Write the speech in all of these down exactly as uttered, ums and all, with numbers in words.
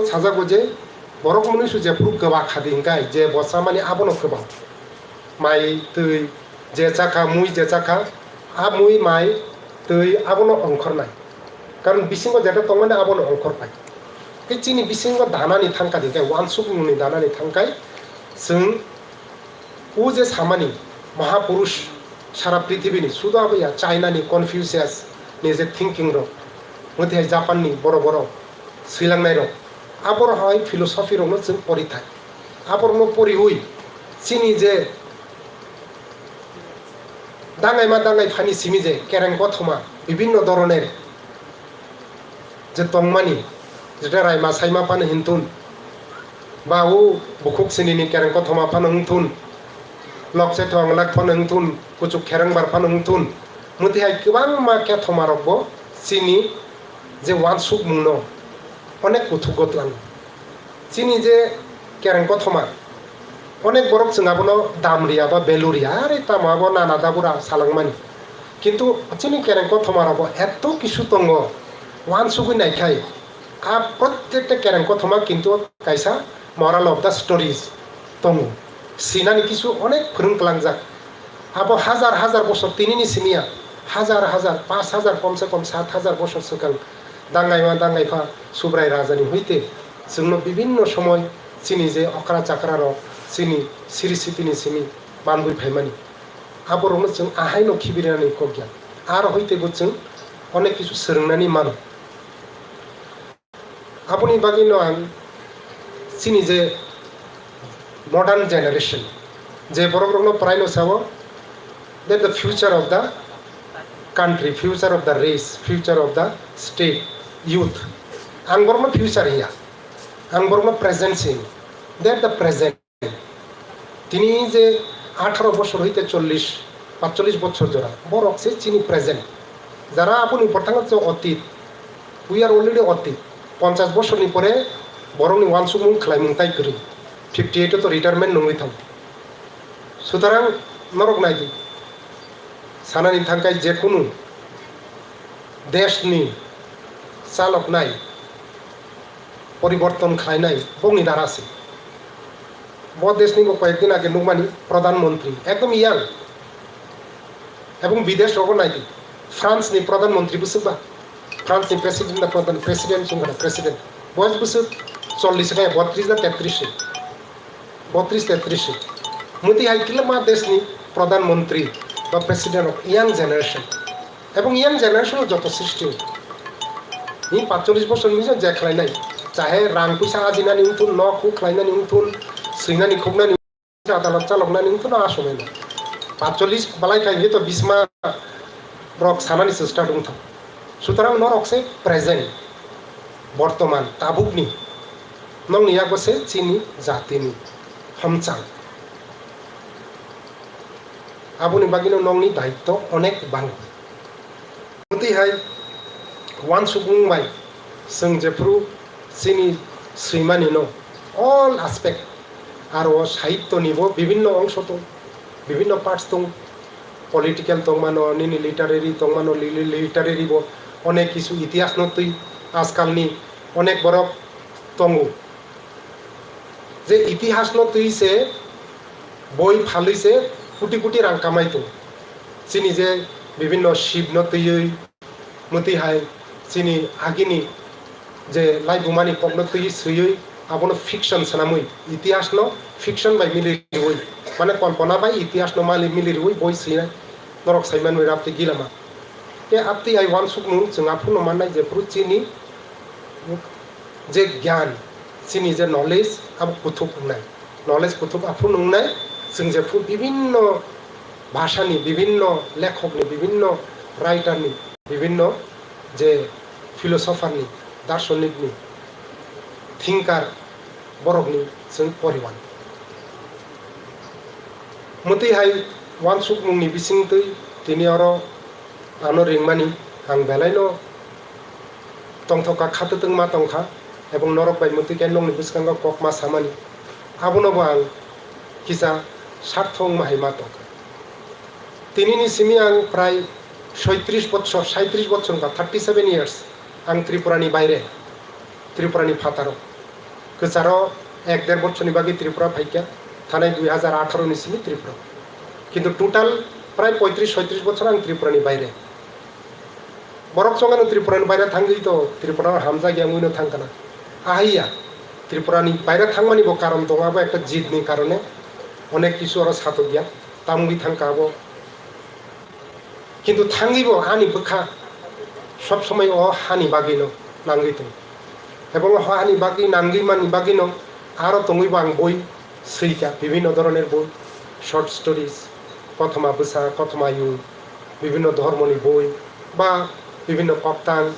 sajago je borok mwnwi su jephuru kwbak khadi hwnkhe je bo chamani abono kwbang. Mai twi je chakha, mui je chakha, a mui mai twi abono ongkhornai. Karon bisingo jeto tongmani abono ongkhor pai. Tei chini bisingo danani thangkha di hwnkhe, uansukmungni danani thangkhai chwng o je samani Mahapurush sara prithibini sudo abo ya China ni Confucius ni je thinking rok, mwthai Japan ni borok borok swilangnai rok, aborok hai philosophy rokno chwng pori thai. Aborokno poriwi chini je dangaima dangai phani simi je kereng kothoma bibinno doroner je tongmani, jeta raima saima phano hinthun, ba o bukhuk sinini kereng kothoma phano hinthun, lokse thonglak phano hinthun, kuchuk kherengbar phano hinthun, mwtwi hai kwbangma kethoma rokbo chini je uansukmungno onek kuthugo tlango. Chini je kereng kothoma, onek borok chwng abono dam riya ba value riya, are tamo abo nana dabura salangmani. Kintu chini kereng kothoma rogo eto kisu tongo, uansugwi naikhai, a prottekta kereng kothoma kintu kaisa moral of the stories tongo. Sinani kisu onek phwrwng tlangjak. Abo hazar hazar bosor tinini simi ya, hazar hazar, pash hazar, komse kom sat hazar bosor swkang dangaima dangaipha Subrai rajani hoite chwngno bibinno somoi chini je okra chakra rok chini siri sitini simi manwi phaimani. Aborokno chwng ahaino khibirinani kokya. Aro hoite bo chwng onek kisu swrwngnani mano. Aboni bagwino ang chini je modern generation, je borokrokno praino sao, that the future of the country, future of the race, future of the state, youth. Ang borokno future hiya, ang borokno present se hiya, that the present. Tini je atharo bosor hoite chollish, patchollish bosor jora, borok se chini present. Jara aboni upor thangkha je otit, we are already otit. Ponchash bosorni pore borokni uansukmung khlaimung tai kwrwi. Fifty eight o to retirement nungwi thang. Sutarang norok nai di. Sanani thangkhai je kunu deshni chaloknai, poriborton khlainai bongni dara se. Bo deshni bo koyekdin age nukmani Pradhan Mantri, ekdom young. Ebong bidesh rogo nai di, France ni Pradhan Mantri bwswk ba, France ni President da Pradhan, President chwng khana President, boyes bwswk chollish khe botris da tetris se, botris tetris se. Mwtwi hai kwlwma deshni Pradhan Mantri ba President rok young generation. Ebong young generation o joto srishti o. Ni patchollish bosor ni je khlainai, chahe rang puisa ajinani wngthun, nok huk khlainani wngthun, swinani khuknani, adalat chaloknani wngthun, a somoi no. Patchollish balai khai hwnkhe to bisma rok sanani se start wngthang. Sutarang norok se present, bortoman, tabukni, nokni yago se chini jatini homchang. Aboni bagwino nokni daitto onek bango. Mwtwi hai uansukmung bai chwng jephuru chini swimani no all aspect, aro o sahityo ni bo bibinno ongso tong, bibinno parts tong, political tongmano, nini literary tongmano, li-, li-, literary bo onek kisu itihas no twi ajkal ni onek borok tongo. Je itihas no twi se boi phalwi se kuti kuti rang kamai tongo. Chini je bibinno ship no twiwi, mwtwi hai chini agini je laibumani kokno twi swiwi abono fiction swnamwi, itihasno fiction bai mili riwi, mane kolpona bai itihasno mali mili riwi boi swinai norok sai manwi Rabtwi Gilama. Tei abtwi hai uansukmung chwng aphuru no mannai jephuru chini je gyan, chini je knowledge abo kuthuk wngnai, knowledge kuthuk aphuru no wngnai, chwng jephuru bibinno bhasani, bibinno lekhokni, bibinno writerni, bibinno je philosopherni, darsonikni, thinker borokni chwng poriwan. Mwtwi hai uansukmungni bisingtwi tini oro ano ringmani ang belaino tongthok kha, khatwtwng ma tongkha, ebong norok bai mwtwi khe nokni bwskango kok ma samani, abono bo ang kisa sarthok wngma hai ma tongkha. Tinini simi ang prai soitris bochor, saitris bochor wngkha, thirty seven years ang Tripurani baire, Tripurani phataro. Kwcharo ek der bochorni bagwi Tripura phaikha, thanai dui hajar atharo ni simi Tripura. Kintu total prai poitris soitris bochor ang Tripura ni baire. Borok chongano Tripura ni baire thangwi to Tripura hamjak ya wngwi no thangkana. Ahaiya, Tripura ni baire thangmani bo karon tongo, abo ekta jid ni karone onek kisu oro satok ya, tamwi thangka abo. Kintu thangwi bo ani bwkha sob somoi o hani bagwi no nangwi tongo. Ebong o hani bagwi nangwi mani bagwi no aro tongwi bo ang boi swika, bibhinno dhoronor boi, short stories, kothoma bwsa, kothoma yung, bibhinno dhormoni boi ba bibhinno koktang,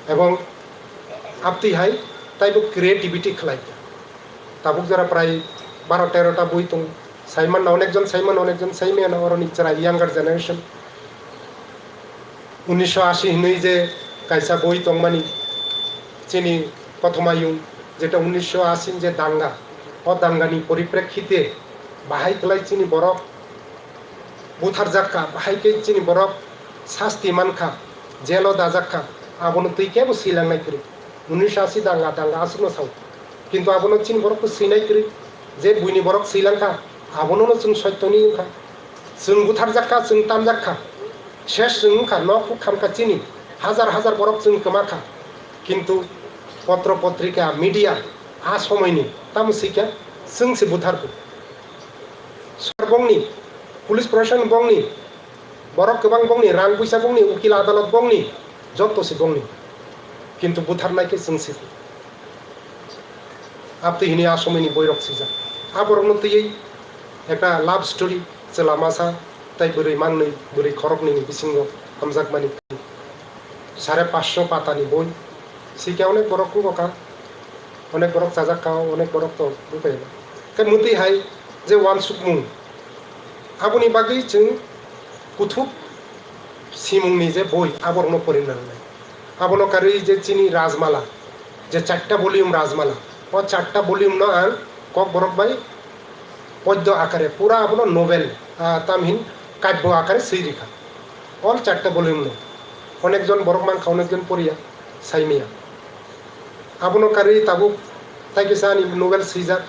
ebong aptwi hai taibo creativity khlai. Tabuk jora prai baro tero ta boi tongo, saimanna onekjon, saimanna onekjon, saimaya na oroni chwrai younger generation. Unisho ashi hinwi je kaisa boi tongmani, chini kothoma yung, jeta unisho ashi je danga, o dangani poriprekhite bahai kwlai chini borok butharjak kha, bahai khe chini borok sasti man kha, jelo dajak kha, abono twi kebo swilangnai kwrwi. Unisho ashi danga, danga aswkno sao. Kintu abono chini borok khe swinai kwrwi, je buini borok swilang kha, abono no chwng soitoni wng kha. Chwng butharjak kha, chwng tamjak kha, ses chwng wng kha, nok huk kham kha chini, hajar hajar borok chwng kwma kha. Kintu potro potrika, media, a somoini tamo swi kha, chwng se butharkha. Sorkar bongni, police proshashan bongni, borok kwbang bongni, rang puisa bongni, ukil adalat bongni, jotto se bongni. Kintu butharnai khe chwng se. Abtwi hwnwi a somoini boirok swijak. A borokno twiwi ekta love story, chwla masa tei bwrwi mannwi, bwrwi khoroknwini bisingo hamjakmani. Sare paanch sho patani boi. Sikhe onek borok wngkha, onek borok chajak kha, onek borok to buphai. Khe mwtwi hai je uansukmung, aboni bagwi chwng kuthuk simungni je boi, aborokno porinani nangnai. Abono karwi je chini Rajmala, je charta volume Rajmala, o charta volume no ang Kokborok bai poddo akare, pura abono novel, ah, tamhin kabyo akare swi rikha. All charta volume no. Onekjon borok mankha, onekjon poriya, saimaya. Abono karwi tabuk tai kisa ani novel swijak.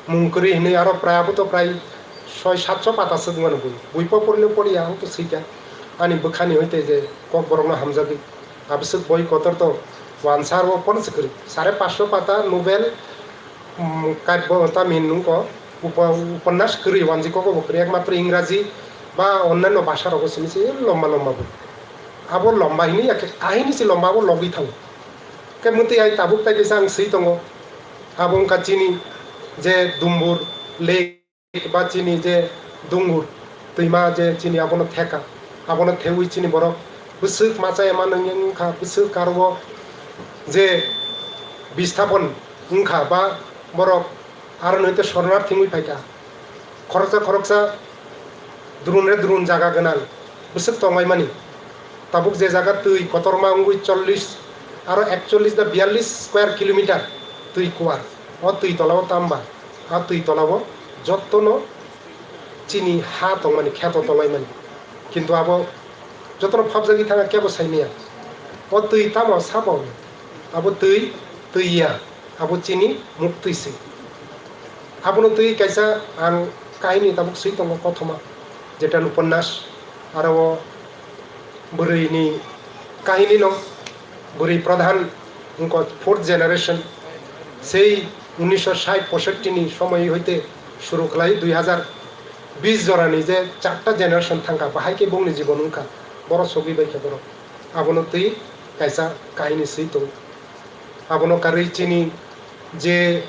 Mung kwrwi hinwi aro prai abo to prai soi satso pata swk mano bui. Bui po porino poriya, ang to swikha. Ani bwkhani hoite je Kokborokno hamjagwi. Abwswk boi kotor to wansa aro pono se kwrwi. Sare paanch sho pata novel, um, kabyo tamhin nungko upo-, uponas kwrwi wanjwi kok bo kwrwi. Ekmatro Ingraji ba onnanno bhasha rogo simi se lomba lomba bui. Abo lomba hinwi ya khe kahini se lomba abo logwi thango. Khe mwtwi ai tabuk tai kisa ang swi tongo. Abo wngkha chini je Dumbur Lake ba chini je Dungur twima je chini abono theka, abono thewi chini borok bwswk machaya manwi wngkha, bwswk aro je bisthapan wngkha ba borok aro nwi te sornarthi wngwi phaikha. Khoroksa khoroksa drun re drun jaga gwnang bwswk tonglaimani. Tabuk je jaga twi kotorma wngwi chollish aro ekchollish da biyallish square kilometer twi kuar. O twi tola o tamba, a twi tola o jottono chini ha tongmani, kheto tonglaimani. Kintu abo jotono phapjagwi thangkha, kebo saimaya. O twi tamo sabo? Abo twi, twi ya. Abo chini muktwi se. Abono twi kaisa ang kahini tabuk swi tongo kothoma, jeta uponas, aro o bwrwini kahini no, bwrwi pradhan wngkha, fourth generation. Sei unisho sait poisotti ni somoi hoite suru khlai dui hazar bis jorani je charta generation thangkha, bahai khe bongni jibon wngkha, boro sogwi bai khe borok. Abono twi kaisa kahini swi tongo. Abono karwi chini je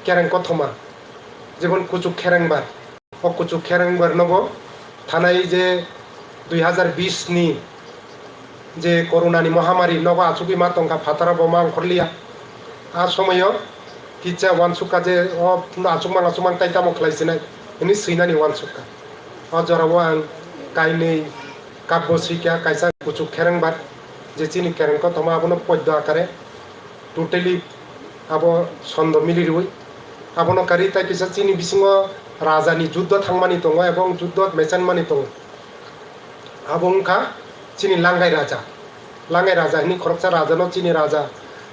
kereng kothoma, jebon Kuchuk Kherengbar, o Kuchuk Kherengbar nogo thanai je dui hazar bis ni je corona ni mohamari nogo achugwi ma tongkha, phataro bo ma ongkhorliya. A somoyo kisa uansukha je o achukmang achukmang tai tamo khlai sinai hwnwi swinani uansukha. O jorao ang kainwi kabbo swikha, kaisa Kuchuk Kherengbar, je chini kereng kothoma abono poddo akare totally abo sondo mili rwi. Abono karwi tai kisa chini bisingo rajani juddo thangmani tongo ebong juddo mechanmani tongo. Abo wngkha chini Langai Raja. Langai Raja hwnwi khoroksa rajano chini raja,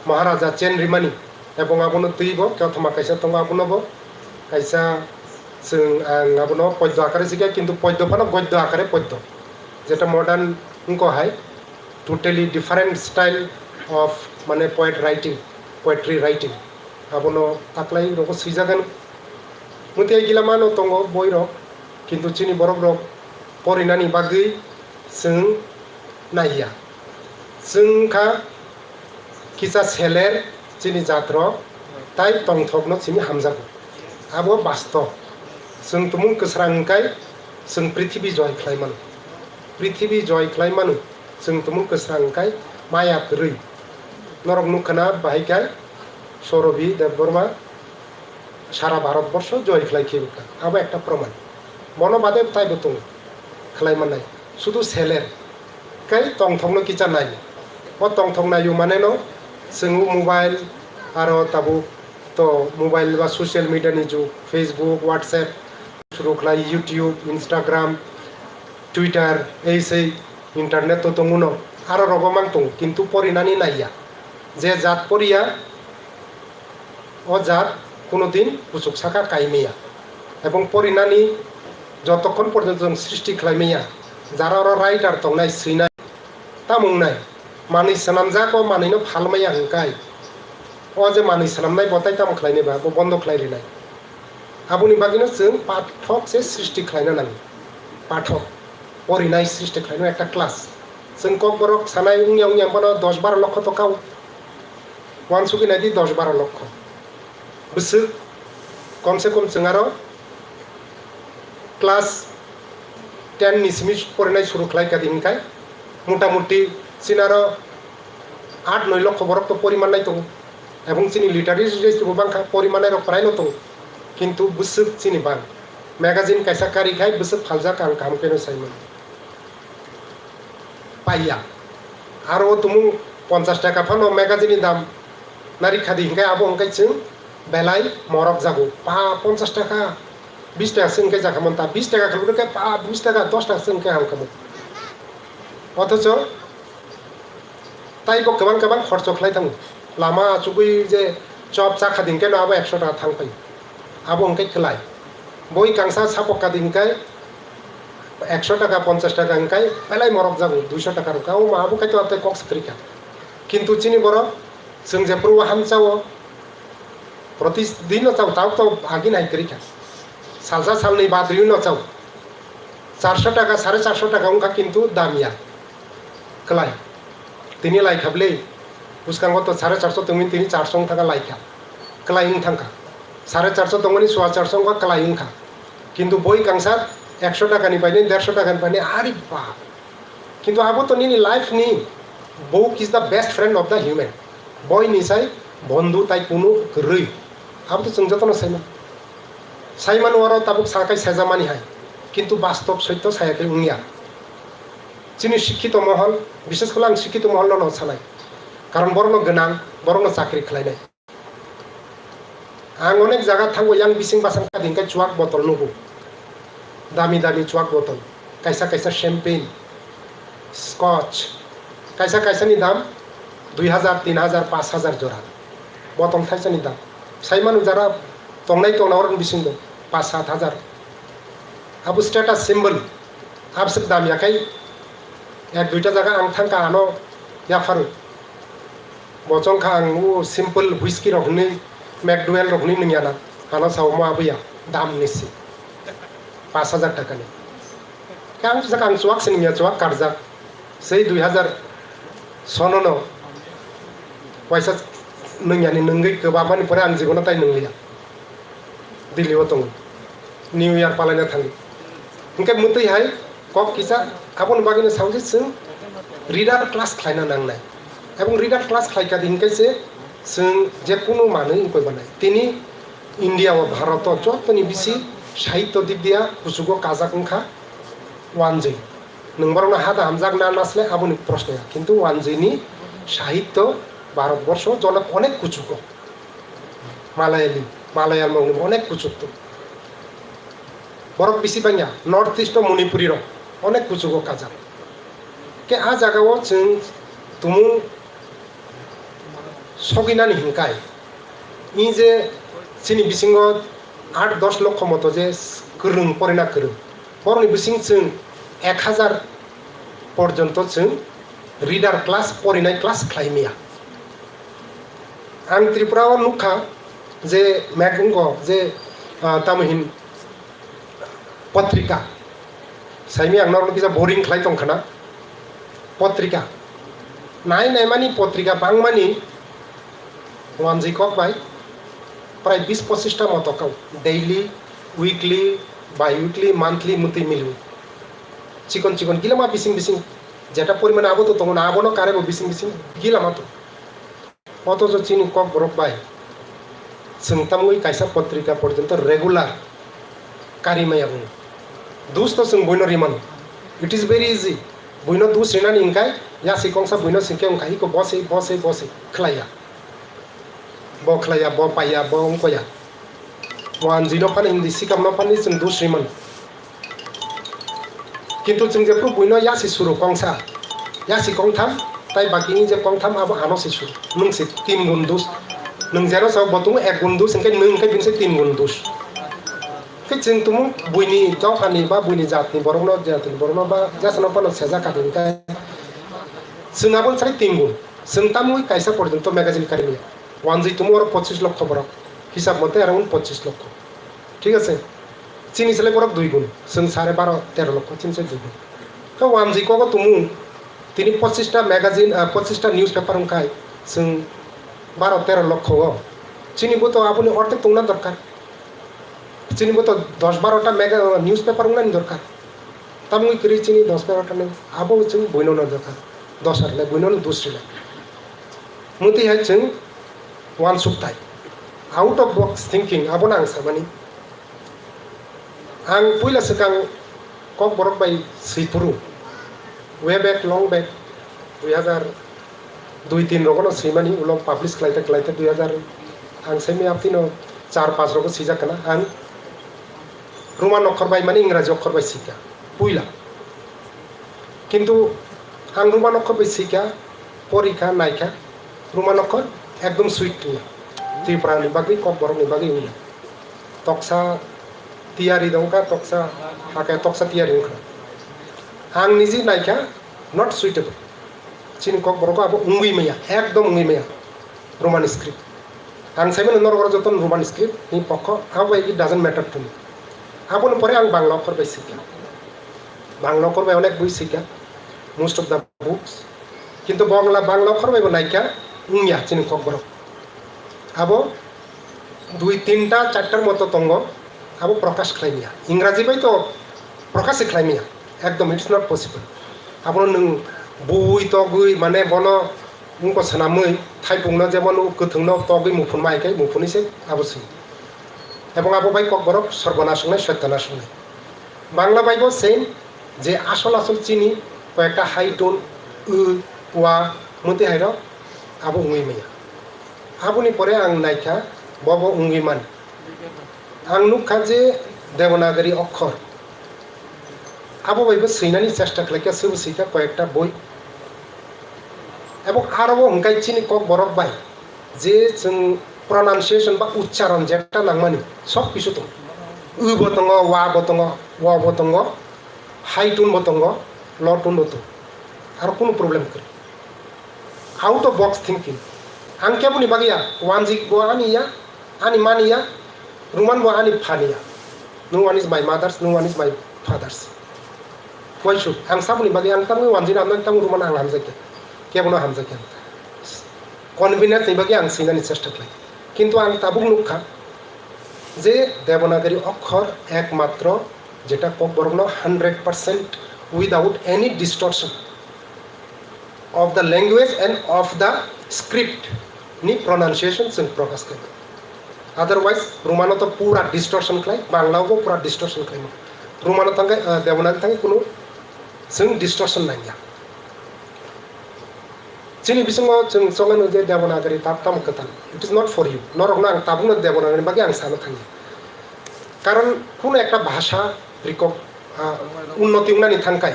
Maharaja chen rimani. Ebong abono twibo kothoma kaisa tongo, abono bo kaisa chwng ang abono poddo akare sikha, kintu poddo phano goddo akare poddo, jeta modern wngkha hai, totally different style of, mane, poet writing, poetry writing. Abono taklai rogo swijagani. Mwtwi gila mano tongo boirok, kintu chini borokrok porinani bagwi chwng naiya. Chwng kha kisa seler chini jatrok, tai tongthokno simi hamjago. Abo bastob. Chwng tumung kwsrang hwnkhe chwng prithibi joy khlai mano. Prithibi joy khlai mano. Chwng tumung kwsrang hwnkhe maya kwrwi. Norok nukha na bahai khe Sorobi Debbarma sara Bharat borsho joy khlai khe wngkha. Abo ekta proman. Bono bade taibo tongo khlai mannai. Sudu seler. Kai tongthokno kicha nai. O tongthok naio maneno chwng mobile aro tabuk to mobile ba social media ni jug, Facebook, WhatsApp, suru khlai YouTube, Instagram, Twitter, ei sei internet to tongo no. Aro rogo mang tongo, kintu porinani naiya. Je jat poriya, o jat kuno din kuchuk saka kaimaya. Ebong porinani jotokhon porjonto chwng srishti khlaimaya, jara oro writer tongnai, swinai, tamo wngnai, manwi swnamjak o manwino phalmaya hwnkhai, o je manwi swnamnai bo tai tamo khlainai ba, bo bondo khlai rinai. Aboni bagwino chwng pathok se srishti khlaina nango. Pathok, porinai srishti khlaino ekta class. Chwng Kokborok sanai wngya wngya bono dos baro lokho to kao. Uansugwi naidi dos baro lokho. Bwswk komse kom chwng aro class ten ni simi porinai suru khlai kadi hinkhai, mota moti chini aro aat noi lokho borok to pori mannai tongo. Ebong chini literary rate bo bangkha, pori mannai rok praino tongo. Kintu bwswk chini bang. Magazine kaisa kari khai bwswk phaljak ang kaham kheno sai mano. Paiya. Aro o tumung ponchash taka phano magazine ni dam nari khadi hinkhai abo hinkhai chwng belai morok jago. Pa ponchash taka, bish taka se hinkhai jakhamon ta, bish taka khwlwkhe pa bish taka, dos taka se hinkhai hamkhamon. Othocho taibo kwbang kwbang khorcho khlai thango. Lama achugwi je chop cha khadi hinkheno abo ekso taka thang phaio. Abo hinkhai khlai. Boi kangsa sapok kadi hinkhai ekso taka, ponchash taka hinkhai belai morok jago, duiso taka rwkha. O ma abo kaitor tei kok swkri kha. Kintu chini borok chwng jephuru o hamchao, protidin no chao, tabuk to agi nai kwrwi kha. Salsa salnwi badriwi no chao. Charso taka, sare charso taka wngkha, kintu dam ya. Kwlai. Tini lai kha bwle. Bwskango to sare charso tongwi tini charso wng thangkha lai kha. Kwlai wng thangkha. Sare charso tongmani sowa charso wngkha kwlai wngkha. Kintu boi kangsa ekso takani painai, derso takani painai, ari bap. Kintu abo to nini life ni, book is the best friend of the human. Boi ni sai bondhu tai kunu kwrwi. Abo to chwng jotono saimano. Saimano oro tabuk sakai sajamani hai. Kintu bastob soitto sayakai wngya. Chini sikhito mohol, bishes kole ang sikhito mohol no sanai. Karon borokno gwnang, borokno chakri khlainai. Ang onek jaga thango, yang bising basang kadi hingke chuak botol nugo. Dami dami chuak botol. Kaisa kaisa champagne, scotch. Kaisa kaisa ni dam dui hajar, tin hajar, pash hajar jora. Botol thaisa ni dam. Saimano jara tongnai tongna oroni bisingo pash sat hajar. Abo status symbol. Abswk dam ya khai ek duita jaga ang thangkha ano yapharo. Bo chongkha ang o simple whisky rok hinwi, McDowell rok hinwi nungya na. Ano sao mo abuya dam ni si. Pash hajar taka ni. Khe ang saka ang chuak se nungya, chuak karjak. Sei dui hajar sono no waisa nungya ni nungwi kwbamani pore ang jibono tai nungliya. Delhi o tongo. New Year palaina thangwi. Hingke mwtwi hai kok kisa aboni bagwino sao je chwng reader class khlaina nangnai. Ebong reader class khlai kadi hingke se chwng je kunu manwi wngkoi manai. Tini India o, Bharat o jotoni bisi sahitya dik dia kuchugo kajak wngkha wanjwi. Nwng borokno ha da hamjak na nasle aboni proshno ya. Kintu wanjwi ni sahitya Bharat borsho jono onek kuchugo. Malayali, Malayalam rokni onek kuchuk tongo. Borok bisi bangya, North East o Manipuri rok onek kuchugo kajak. Khe a jaga o chwng tumung soginani hinkai. Ni je chini bisingo aat dos lokho moto je kwrwng, porina kwrwng, borokni bising chwng ek hazar porjonto chwng reader class, porinai class khlai maya. Ang Tripura o nukha je meg wngkha je, ah, tamo hin potrika. Saimi ang norok kisa boring khlai tong khana. Potrika. Nai naimani potrika bangmani wanjwi kok bai prai bis pochista moto kau. Daily, weekly, bi-weekly, monthly mutwi milwi. Chikon chikon gilama bising bising jeta porimani abo to tongo na, abono karebo bising bising gilama to. Othocho chini kokborok bai chwng tamwi kaisa potrika porjonto regular kari maya wngo. Dus to chwng buino rimano. It is very easy. Buino dus rinani hwnkhe yasi kongsa buino singkhe wngkha iko bo se, bo se, bo se khlaiya. Bo khlaiya, bo paiya, bo wngkoya. Wanjwi no phano hindi sikam no phano chwng dus rimano. Kintu chwng jephru buino yasi suru kongsa, yasi kongtham, tai bakini je kongtham abo ano se suru. Nwng se tin gun dus. Nwng jeno sao bo tongo ek gun dus, hwnkhe nwng hwnkhe bini se tin gun dus. Khe chwng tumu buini dophani ba buini jatni borokno, jatni borokno ba jasano phano sejak kadi hwnkhe chwng abo sai tin gun. Chwng tamwi kaisa porjonto magazine kari maya. Wanjwi tumu oro pochis lokho borok. Hisab mote around pochis lokho. Thik ase? Chini selai borok dui gun, chwng sare baro tero lokho, chini se dui gun. Khe wanjwi kogo tumu, tini pochista magazine, ah, pochista newspaper wngkhai, chwng baro tero lokho o. Chini bo to aboni ortek tongna dorkar. Chini bo to dos baro ta mega-, newspaper wngnani dorkar. Tamoni kwrwi chini dos baro ta nang, abo chwng buino no dorkar. Dos ar le buino no dus rilai. Mutwi hai chwng wansuk tai. Out of box thinking, abono ang samani. Ang puila swkang kokborok bai swi phuru, way back, long back, dui hazar dui tin rogono swimani, ulo publish khlaite khlaite dui hazar, ang semi aptino char panch rogo swijak kana. Ang Roman okhor bai mani Ingraji okhor bai swikha puila. Kintu ang Roman okhor bai swikha, porikha, naikha, Roman okhor ekdom sweet wngya. Tripura ni bagwi, kokborok ni bagwi wngya. Toksa tiyari dongkha, toksa hakhe toksa tiyari wngkha. Ang niji naikha, not suitable. Chini kokborok abo wngwi maya, ekdom wngwi maya. Roman script. Ang saimano norok oro jotono Roman script ni pokho, abo bai it doesn't matter to me. Aboni pore ang Bangla okhor bai swikha. Bangla okhor bai onek bui swikha, most of the books. Kintu Bangla, Bangla okhor bai bo naikha wngya chini kokborok. Abo dui tinta chartar moto tongo, abo prokash khlai maya. Ingraji bai to prokash khlai maya. Ekdom, it's not possible. Abono nwng bui togwi, mane bono wngkha swnamwi, thaipungno jemon kwthwngno togwi muphunma hai khe muphunwi se abo swi. Ebong abo bai kokborok sorbonash wngnai, sotyonash wngnai. Bangla bai bo same, je asol asol chini koyekta hai tun, ü, wa, motwi hai rok abo wngwi maya. Aboni pore ang naikha, bo bo wngwi man. Ang nukha je Devanagari okhor. Abo bai bo swinani chesta khlaikha, swbo swikha koyekta boi. Ebong aro bo hwnkhe chini kokborok bai je chwng pronunciation ba uchcharon jeta nangmani sok kisu tongo. Ü bo tongo, wa bo tongo, wa bo tongo, high tone bo tongo, low tone bo tongo. Aro kunu problem kwrwi. Out of box thinking. Ang keboni bagwi ya, wanjwi bo ani ya, ani mani ya, Roman bo ani phani ya. No one is my mothers, no one is my fathers. Why should? Ang saboni bagwi ang tamo wanjwi na, ang tamo Roman ang hamjakya. Kebono hamjakya. Convenience ni bagwi ang sinani chesta khlai. Kintu ang tabuk nukha je Devanagari okhor ekmatro jeta kokborokno hundred percent without any distortion of the language and of the script ni pronunciation chwng prokash khaio. Otherwise, Romano to pura distortion khlai, Bangla bo pura distortion khlaimo. Romano thangkhe, ah, Devanagari thangkhe kunu chwng distortion nangya. Chini bisingo chwng chongmano je Devanagari tab tamo kwtal. It is not for you. Norokno ang tabukno Devanagari bagwi ang sana thangya. Karon kuno ekta bhasha rikok, ah, unnoti wngnani thangkai,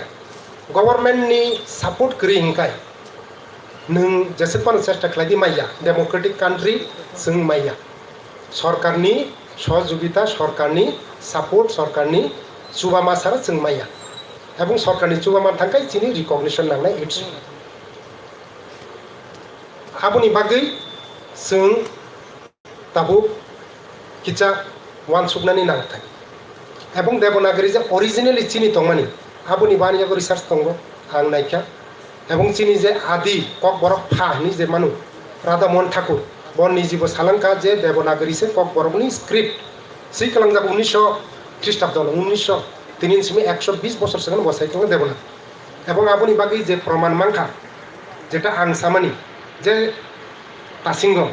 government ni support kwrwi hwnkai, nwng jeswk phano chesta khlai di maya, democratic country chwng maya. Sorkarni sohojogita, sorkarni support, sorkarni chubama sara chwng maya. Ebong sorkarni chubama thangkai chini recognition nangnai, it's all. Aboni bagwi chwng tabuk kisa uansuknani nangthai. Ebong Devanagari je originally chini tongmani, aboni bani yago research tongo, ang naikha. Ebong chini je adi Kokborok pha hinwi je manu, Radha Mohan Thakur, bo nijibo salangkha je Devanagari se Kokborokni script swi kalangjak unnisho Khristabdo, unnisho, tini simi ekso bis bosor swkang bo sai kalang Devanagari. Ebong aboni bagwi je proman mankha, jeta ang samani je Tasingo